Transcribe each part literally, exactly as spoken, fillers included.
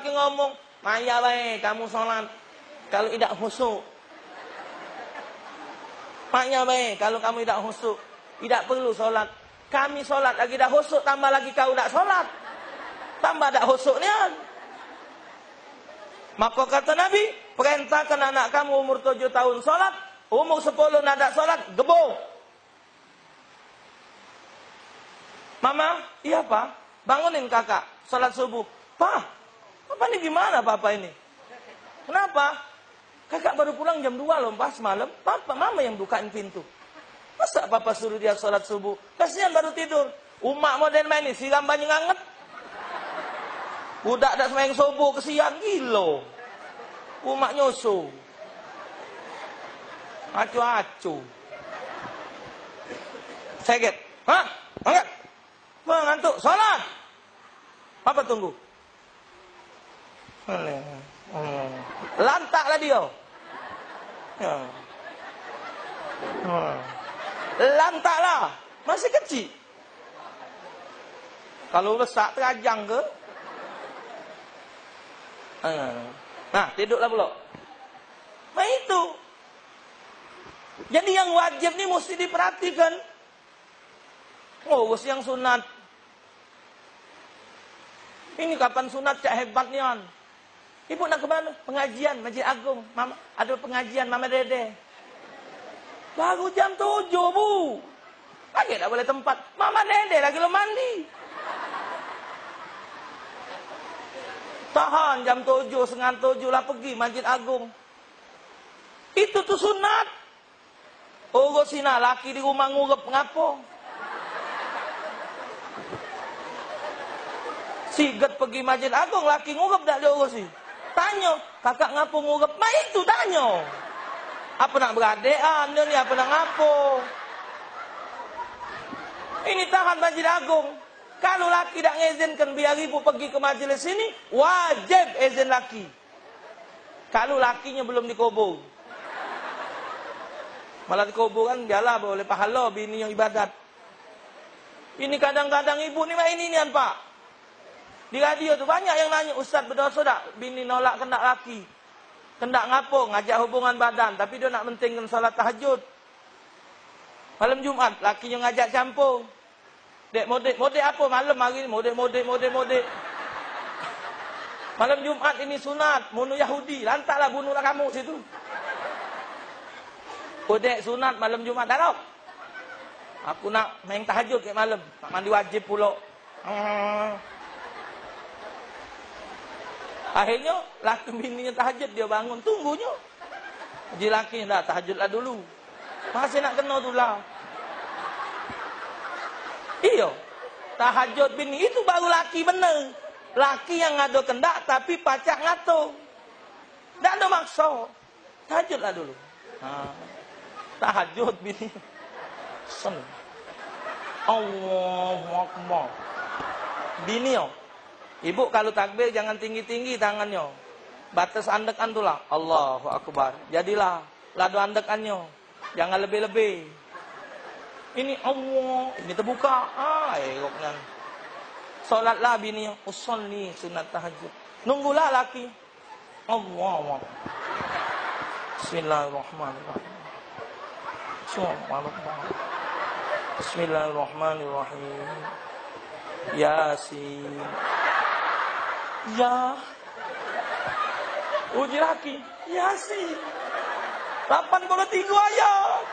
ngomong, "Maya bae kamu sholat kalau idak khusyuk. Maya bae kalau kamu idak khusyuk, idak perlu sholat. Kami sholat lagi dak khusyuk, tambah lagi kau dak sholat. Tambah dak khusyuk nian." Maka kata Nabi, "Perintahkan anak kamu umur tujuh tahun sholat, umur sepuluh nak dak sholat, gebuk." "Mama, iya, Pa? Bangunin kakak, sholat subuh." "Pa, Papa ni gimana Papa ini? Kenapa?" "Kakak baru pulang jam dua loh, Pa, semalam. Papa, Mama yang bukain pintu. Masa Papa suruh dia sholat subuh? Kasihan baru tidur." Umak model main ni, siram banyu nganget. Budak dak sembahyang subuh, kesian, gilo. Umak nyusu. Acu-acu. Seget. "Hah? Angkat. Mengantuk. Sholat." Apa tunggu? Lantak lah dia. Ya. Ha. Lantak lah. Masih kecil. Kalau besak terajang ke? Ha. Nah, tiduklah pula. Nah, itu. Jadi yang wajib ni mesti diperhatikan. Oh, yang sunat. Ini kapan sunat cak hebat nian. "Ibu nak ke mana?" "Pengajian, Masjid Agung. Mama, ada pengajian Mama Dede." Baru jam tujuh, Bu. Lagi dak boleh tempat. Mama Dede lagi belum mandi. Tahan jam tujuh, setengah tujuh lah pergi Masjid Agung. Itu tu sunat. Urusi nah, laki di rumah ngurep ngapo? Siget pergi Masjid Agung, laki ngurep dak diurusi. Tanyo, "Kakak ngapo ngurep?" Mak itu tanyo. Apa nak beradean dia ni, apa nak ngapo? Ini tahan Masjid Agung. Kalau laki dak ngizinkan biar ibu pergi ke majelis ini, wajib izin laki. Kalu lakinyo belum dikubur. Malah dikubur kan, biarlah boleh pahalo bininyo ibadat. Ini kadang-kadang ibu ni mak ini nian, Pak. Di radio tu banyak yang nanyo, "Ustaz, bedoso dak bini nolak kendak laki? Kendak ngapo ngajak hubungan badan, tapi dio nak mentingkan salat tahajud?" Malam Jumat, lakinyo ngajak campur. Dek modek, modek apo malem hari ni? Modek, modek, modek, modek. Malem Jumat ini sunat, bunuh Yahudi. Lantaklah bunuhlah kamu situ. Oh, dek, sunat malem Jumat, dak tau? Aku nak main tahajud kek malem. Nak mandi wajib pulo. Hmm. Akhirnyo, laki bininyo tahajud, dio bangun. Tunggunyo. Ji laki, "Dah, tahajudlah dulu." Masih nak keno tu lah. Iyo. Tahajud bini itu baru laki bener. Laki yang ngado kendak tapi pacak ngato. Dak ado makso. Tahajudlah dulu. Ha. Tahajud bini. Sen. Allahu Akbar. Bini yo. Ibu kalu takbir jangan tinggi-tinggi tangannyo. Batas andekan tu lah. Allahu Akbar. Jadilah. Lado andekannyo. Jangan lebih-lebih. Ini Allah, ini terbuka. Ah, erok nian. Solatlah bini, usolli sunat tahajud. Nunggulah laki. Allahu Akbar. Bismillahirrahmanirrahim. Bismillahirrahmanirrahim. Bismillahirrahmanirrahim. Yasin. Ya. Uji laki, Yasin. Lapan puluh tiga ayat.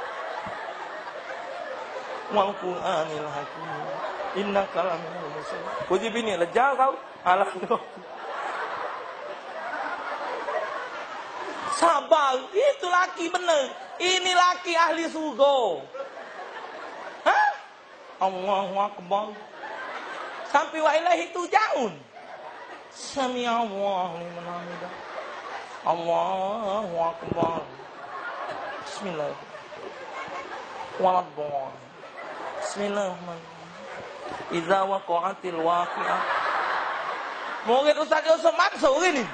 Wal Qur'anil Hakim. Innaka laminal mursalin. Uji bini, leja kau. Alah tu. Sabar, itu laki bener. Ini laki ahli surga. Hah? Allahu Akbar. Sampai wa ilaihi turja'un. Sami Allahu liman hamidah. Allahu Akbar. Bismillah. Waladdallin. Bismillahirrahmanirrahim. Iza waqa'atil waqi'ah. Murid Ustaz Yusuf Mansur ini.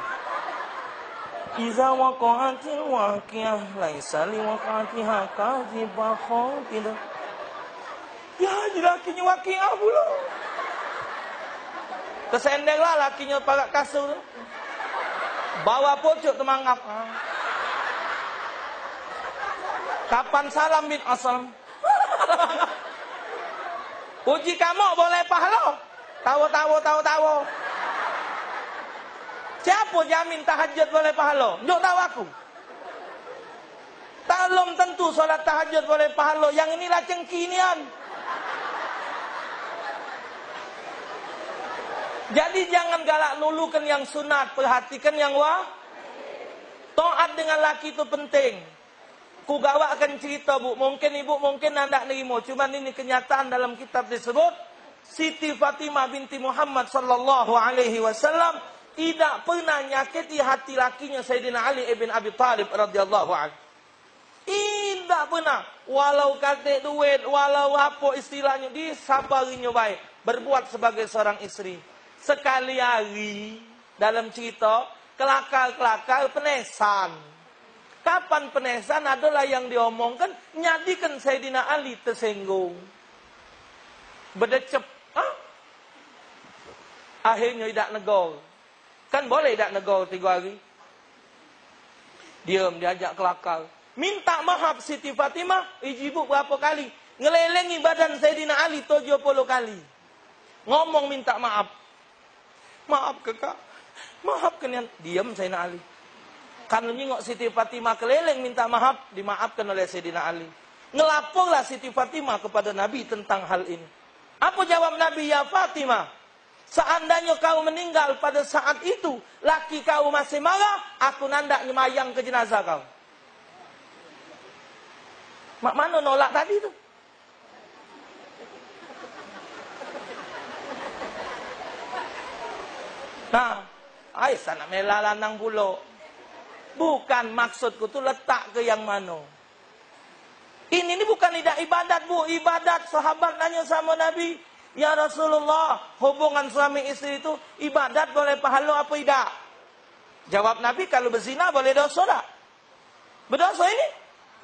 Iza waqa'atil waqi'ah, laisa li waqa'atiha kazibah khafidah. Ya, jadi lakinyo waqiah pulo. Tesenderlah lakinyo parak kasur. Bawa pucuk temangap. Kapan salam bin asal? Uji kamok boleh pahalo. Tawo, tawo, tawo, tawo. Siapo jamin tahajud boleh pahalo? Njuk tahu aku. Tak lom tentu solat tahajud boleh pahalo. Yang inilah cengki nian. Jadi jangan galak nulukan yang sunat, perhatikan yang wa-, taat dengan laki itu penting. Ku gawakkan cerita, Bu. Mungkin ibu mungkin anda nerimo. Cuman ini kenyataan dalam kitab disebut, Siti Fatimah binti Muhammad sallallahu alaihi wasallam idak pernah nyakiti hati lakinya Sayyidina Ali ibn Abi Thalib radhiyallahu anhu. Idak pernah. Walau katek duit, walau apo istilahnyo, disabarinyo bae. Berbuat sebagai seorang istri. Sekali hari, dalam cerita, kelakar-kelakar penesan. Kapan penesan, adalah yang diomongkan, nyadikan Sayyidina Ali tersinggung. Bedecep. Ha? Akhirnyo idak negor. Kan boleh idak negor tigo hari? Diam, diajak kelakar. Minta maaf Siti Fatimah, ijibuk berapo kali? Ngelelengi badan Sayyidina Ali tujuh puluh kali. Ngomong minta maaf. Maaf ke, Kak. Maaf ke nian. Diam Sayyidina Ali. Kan nyingok Siti Fatimah keleleng minta maaf, dimaafkan oleh Sayyidina Ali. Ngelaporlah Siti Fatimah kepada Nabi tentang hal ini. Apa jawab Nabi? "Ya Fatimah, seandainya kau meninggal pada saat itu, laki kau masih marah, aku nandak nyemayang ke jenazah kau." Mak mano nolak tadi tu? Nah, ai sanak mela lanang pulo. Bukan, maksudku tu letak ke yang mano. Ini ni bukan idak ibadat, Bu. Ibadat, sahabat nanya sama Nabi, "Ya Rasulullah, hubungan suami istri itu ibadat boleh pahalo apa idak?" Jawab Nabi, "Kalau berzina boleh dosa dak?" Bedoso ini?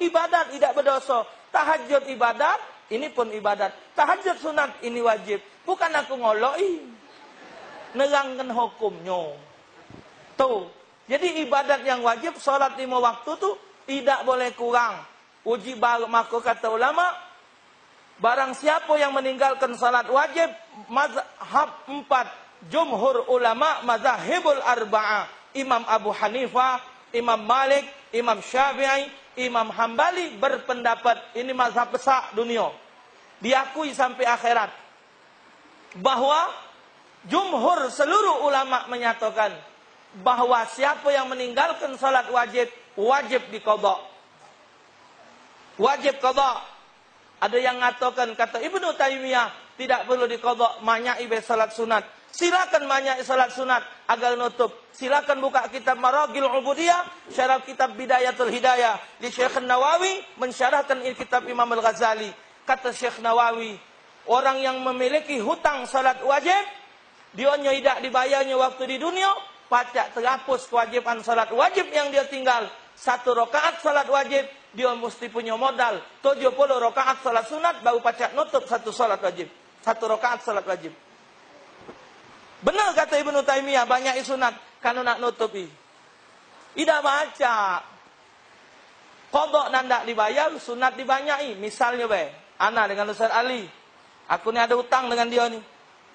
Ibadat idak bedoso. Tahajud ibadat, ini pun ibadat. Tahajud sunat, ini wajib. Bukan aku ngoloki. Nerangkan hukumnyo. Tu. Jadi ibadat yang wajib, solat lima waktu tu idak boleh kurang. Uji bar-, maka kata ulama, barang siapa yang meninggalkan salat wajib, mazhab empat, jumhur ulama mazahibul arba'ah, Imam Abu Hanifah, Imam Malik, Imam Syafi'i, Imam Hambali berpendapat, ini mazhab besar dunia, diakui sampai akhirat, bahwa jumhur seluruh ulama menyatakan bahwa siapa yang meninggalkan salat wajib, wajib diqadha. Wajib qadha. Ada yang ngatakan, kata Ibnu Taimiyah, tidak perlu diqadha, manyai be salat sunat. Silakan manyai salat sunat agar nutup. Silakan buka kitab Maragil Ubudiyah, syarah kitab Bidayatul Hidayah di Syekh Nawawi, mensyarahkan kitab Imam Al-Ghazali. Kata Syekh Nawawi, orang yang memiliki hutang salat wajib, dionyo idak dibayarnyo waktu di dunia, pacak terhapus kewajiban salat wajib yang dio tinggal. Satu rakaat salat wajib, dio mesti punyo modal tujuh puluh rakaat salat sunat, baru pacak nutup satu salat wajib. Satu rakaat salat wajib. Benar kata Ibnu Taimiyah, banyak i sunat, kanu nak nutupi. Idak pacak. Qadha nan dak dibayar, sunat dibanyaki. Misalnyo bae, ana dengan Ustaz Ali. Aku ni ado utang dengan dio ni.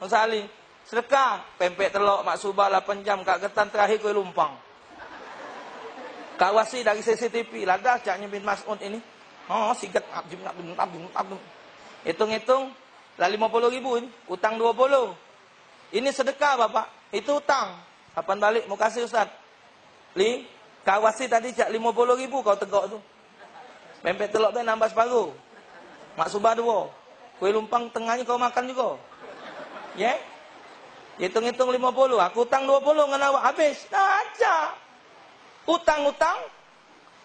Ustaz Ali, sedekah, pempek telok, mak suba lapan jam, kak getan terakhir kue lumpang. Kak wasi dari C C T V, ladas caknyo bin Mas'ud ini. Oh, siget, abjim, abjim, abjim, abjim. Hitung-hitung, lah lima puluh ribu ini, utang dua puluh. Ini sedekah, Bapak. Itu utang. Kapan balik? Mau kasih, Ustaz. Li, kawasi tadi cak lima puluh ribu kau tegok tu. Pempek telok be nambah separuh. Mak suba duo. Kue lumpang tengahnyo kau makan jugo. Ye? Hitung-hitung lima puluh. Aku utang dua puluh ngan awak habis. Nah, aja. Utang-utang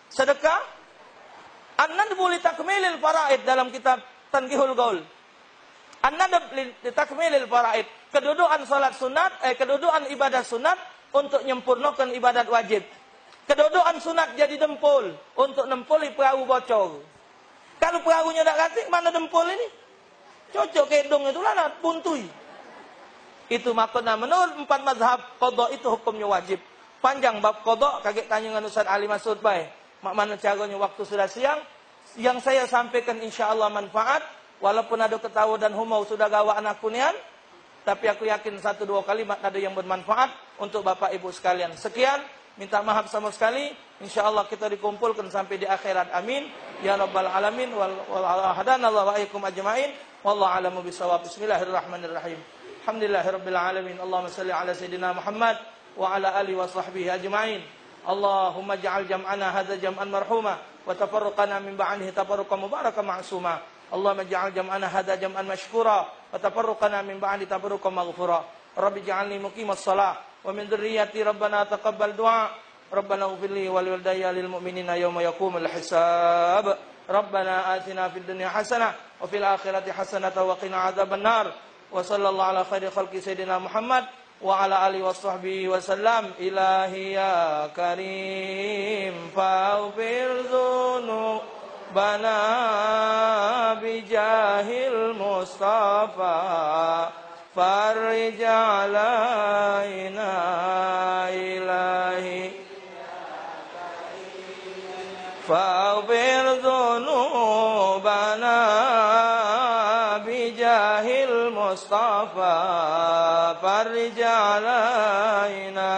Sedekah. An-nadbu li takmilil faraid dalam kitab Tanqihul Qaul. An-nadb li, li takmilil faraid. Kedudukan salat sunat, eh, kedudukan ibadah sunat untuk nyempurnakan ibadat wajib. Kedudukan sunat jadi dempul untuk nempuli perahu bocor. Kalu perahunyo dak katik, mano dempul ini? Cocok ke hidung itu lah, nak buntui. Itu makna menurut empat mazhab, qadha itu hukumnyo wajib. Panjang bab qadha, kagek tanyo ngan Ustaz Ali Masud bae. Mak mano caronyo, waktu sudah siang. Yang saya sampaikan insya Allah manfaat. Walaupun ado ketawa dan humau sudah gawak anak aku nian, tapi aku yakin satu dua kalimat ado yang bermanfaat untuk Bapak Ibu sekalian. Sekian, minta maaf samo sekali. Insya Allah kita dikumpulkan sampai di akhirat. Amin. Ya Rabbal Alamin. Wal, wal, hadanallahu wa iyyakum ajma'in. Wallahu a'lamu bissawab. Bismillahirrahmanirrahim. Alhamdulillahirabbil alamin. Allahumma salli ala Sayyidina Muhammad wa ala alihi wa sahbihi ajma'in. Allahumma ij'al jam'ana hadza jam'an marhuma wa tafarruqana min ba'dihi tafarruqan mubarakan ma'suma. Allahumma ij'al jam'ana hadza jam'an mashkura wa tafarruqana min ba'di tafarruqan maghfura. Rabbi ij'alni muqimas shalah wa min dzurriyyati, Rabbana taqabbal du'a. Rabbana ighfirli wa liwalidayya lil mu'minina yauma yaqumul hisab. Rabbana atina fid dunya hasanah wa fil akhirati hasanatan wa qina adzabannar. Wa sallallahu ala khairi khalqi Sayyidina Muhammad wa ala alihi wa sahbihi wa sallam. Ilahi ya Karim, faghfir dzunubana bijahil Mustafa, farrij alaina ilahi. Faghfir dzunubana bijahil Mustafa, farrij alaina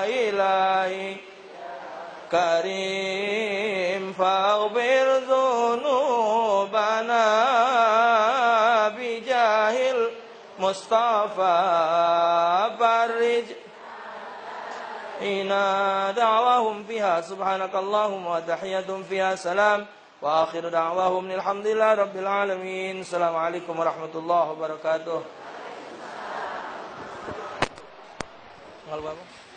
ilahi. Karim, faghfir dzunubana bijahil Mustafa, farrij. Ina da'wahum fiha subhanakallahumma wa tahiyyatuhum fiha salam. Wa akhiru da'wahum alhamdulillahi rabbil alamin. Assalamualaikum warahmatullahi wabarakatuh. Tanggal berapa?